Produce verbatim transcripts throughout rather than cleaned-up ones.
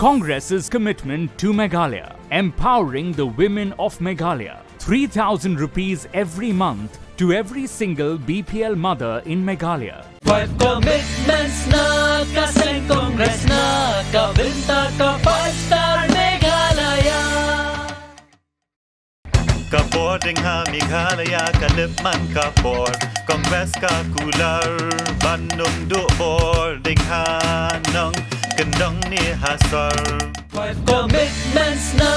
Congress's commitment to Meghalaya, empowering the women of Meghalaya. Three thousand rupees every month to every single B P L mother in Meghalaya. Five commitments na ka seng Congress na ka bynta ka five star Meghalaya. Ka bor ding ha Meghalaya ka lip man ka bor. Congress ka kular ban nung duh bor ding ha nong kyndong ne ha sor. Five commitments na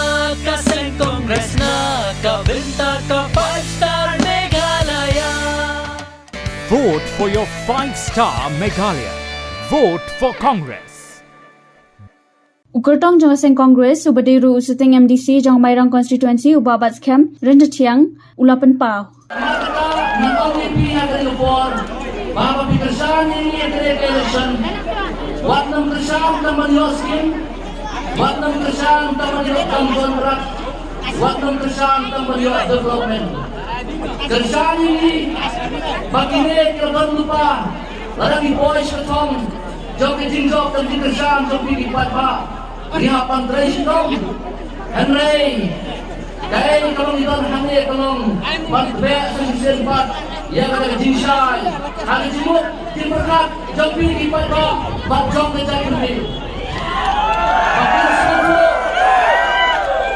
ka seng Congress na ka bynta ka five star Meghalaya. Vote for your five star Meghalaya. Vote for Congress. U kyrtong jong ka seng Congress, uba dei ruh u sitting M D C jong Mairang Constituency, u Bah Batskhem Ryntathiang, u la pynpaw. Namar kata, ngan ong ïa phi ha kane ka por, ba haba phi kyrshan ïa ngi ha kane ka election, wat nym kyrshan tang ban ïoh skim, wat nym kyrshan tang ban ïoh kam kontrak, wat nym kyrshan tang ban ïoh development. Kyrshan ïa ngi, ba kine ki la don lypa, lada ki poi sha ka thong jong ka jingjop ka jingkyrshan jong phi ki paidbah, ngi hap ban trei shitom. Hynrei kaei kaba ngi don hangne ka long ban beh sa shisien pat ïa kata ka jingshai ha ka jingmut jingpyrkhat jong phi ki paidbah bad jong ka jaitbynriew. Ba kin sngewthuh,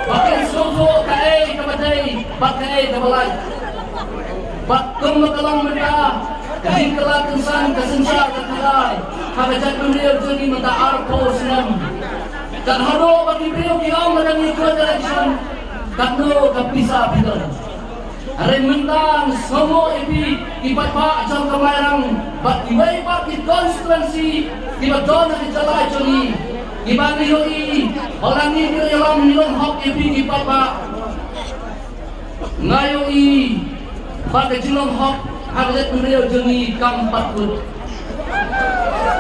ba kin sngewthuh kaei kaba dei bad kaei kaba lait. Bad kumba ka long mynta, ka jingkylla kynsang ka synshar ka khyllai ha ka jaitbynriew jong ngi mynta arphew snem. Kan haduh ba ki briew ki ong ba dang ïakut election, katno ka pisa phi don? Hynrei mynta ngi sngewnguh ïa phi ki paidbah jong ka Mairang bad kiwei pat ki constituency kiba don ha ka jylla jong ngi, kiba ngi ïohi ba lada ngi ïalam ngi long hok ïa phi ki paidbah. Nga ïohi ba ka jinglong hok ha ka jaitbynriew jong ngi kam pat kut.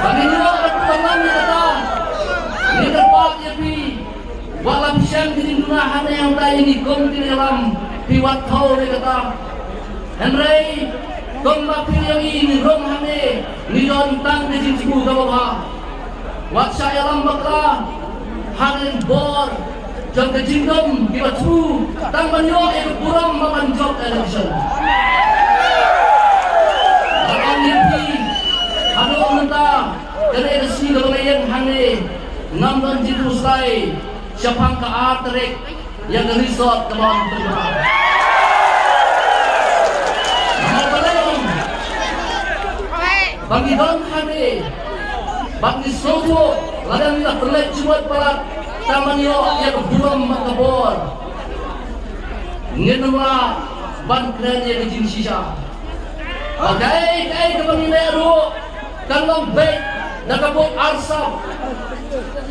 Ba ngi ïoh ba ka lam ïa kata. Ngi kyrpad ïa phi, wat la phi shem ka jingduna hangne hangtai ïa ngi kum ki nongïalam, phi wat thew ïa kata. Hynrei kumba phi ïohi ngi rung hangne, ngi don tang ka jingsngew kaba bha. Wat shah ïalam bakla ha ka bor jong ka jingdum kiba true tang ban ïoh ïa ka burom ba ban jop election. Nga ong ïa phi, haduh mynta kane ka sngi kaba nga ïeng hangne ngam don jingkhuslai shaphang ka ar tarik ïa ka resort kaba ong pynban. Namar balei? Ba ngi don hangne bad ngi sngewthuh lada ngi la pynleit jingmut palat tang ban ïoh ïa ka burom bad ka bor, ngin ym lah ban kren ïa ka jingshisha. Ba kaei kaei kaba ngi leh ruh kan long beit da ka buit arsap.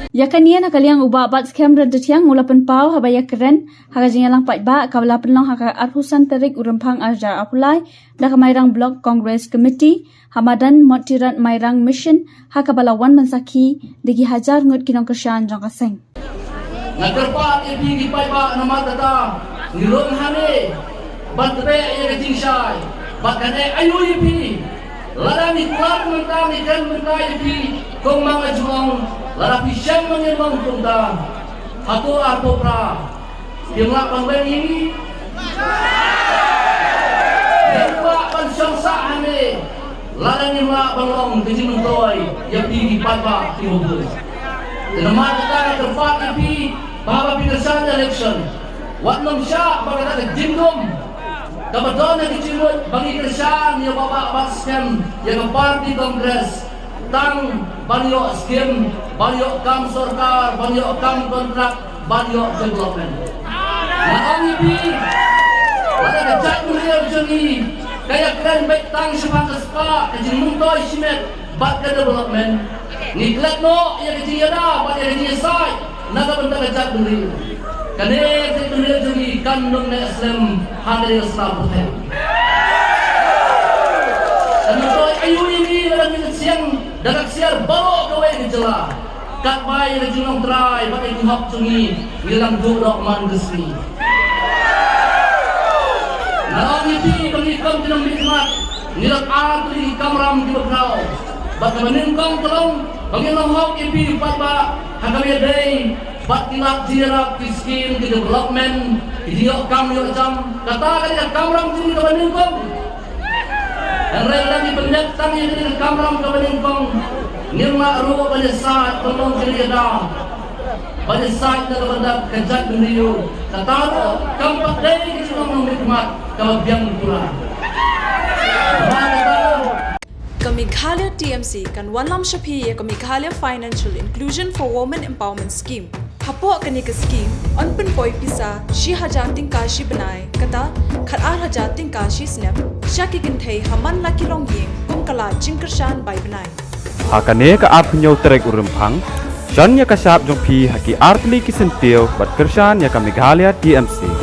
Ïa kane na ka liang u Bah Batskhem Ryntathiang u la pynpaw haba ïakren ha ka jingïalang paidbah kaba la pynlong ha ka arphew san tarik u Rymphang arhajar arphew lai da ka Mairang Block Congress Committee ha madan Mottirad Mairang Mission, ha kaba la wan ban sakhi da ki hajar ngut ki nongkyrshan jong ka seng. Nga kyrpad ïa phi ki paidbah namar kata ngi rung hangne ban tbeh ïa ka jingshai bad kane aïu ïa phi. Lada ngi kular mynta ngi kren mynta ïa phi kumba nga ju ong, lada phi shem ma ngi long kumta, hato arphew phra phim lah ban weng ïa ngi? Ngim lah ban shong sah hangne lada ngim lah ban long ka jingmyntoi ïa phi ki paidbah ki mawbun. Te namar kata nga kyrpad ïa phi ba haba phi kyrshan election, wat nym shah ba kata ka jingdum kaba don ha ka jingmut ba ngi kyrshan ïa u Bah Batskhem, ïa ka party Congress, tang ban ïoh skim, ban ïoh kam sorkar, ban ïoh kam kontrak, ban ïoh development. Nga ong ïa phi, lada ka jaitbynriew jong ngi ka ïakren beit tang shaphang ka spah, ka jingmyntoi shimet bad ka development, ngi klet noh ïa ka jingïada bad ïa ka jingïasaid na ka bynta ka jaitbynriew. Kane ka jaitbynriew jong ngi kan ym neh slem ha kane ka sla pyrthei. Kan ym don aïu ïa ngi lada ngi ksiang da ka ksiar baroh kawei ka jylla. Katba ïa ka jinglong trai bad ïa ki hok jong ngi ngi la duh noh man ka sngi. Nga ong ïa phi ba ngi kum ki nongmihkhmat ngi la ar tylli ki kamram kiba khraw. Bad kaba nyngkong ka long ba ngin long hok ïa phi u paidbah ha kaba ïadei Bad ki lad jingïarap ki skim ki development ki jingïoh kam ïoh jam, kata ka dei ka kamram jong ngi kaba nyngkong. Hynrei lada ngi pynïap tang ïa ka dei ka kamram kaba nyngkong, ngim lah ruh ban ïasaid ban long ka dei ka da. Ban ïasaid na ka bynta ka jaitbynriew, kata ruh kam pat dei ka jinglong nongmihkhmat kaba biang pura. Namar kata, Ka Meghalaya T M C kan wanlam sha phi ïa ka Meghalaya Financial Inclusion for Women Empowerment Scheme. Hapoh kane ka scheme, yn pynpoi pisa shi hajar tyngka shi bnai, kata khat ar hajar tyngka shi snem, sha ki kynthei ha man la ki longïing kum ka lad jingkyrshan bai bnai. Ha kane ka arphew hynñiew tarik u Rymphang, shon ïa ka shap jong phi ha ki artylli ki syntiew bad kyrshan ïa ka Meghalaya T M C.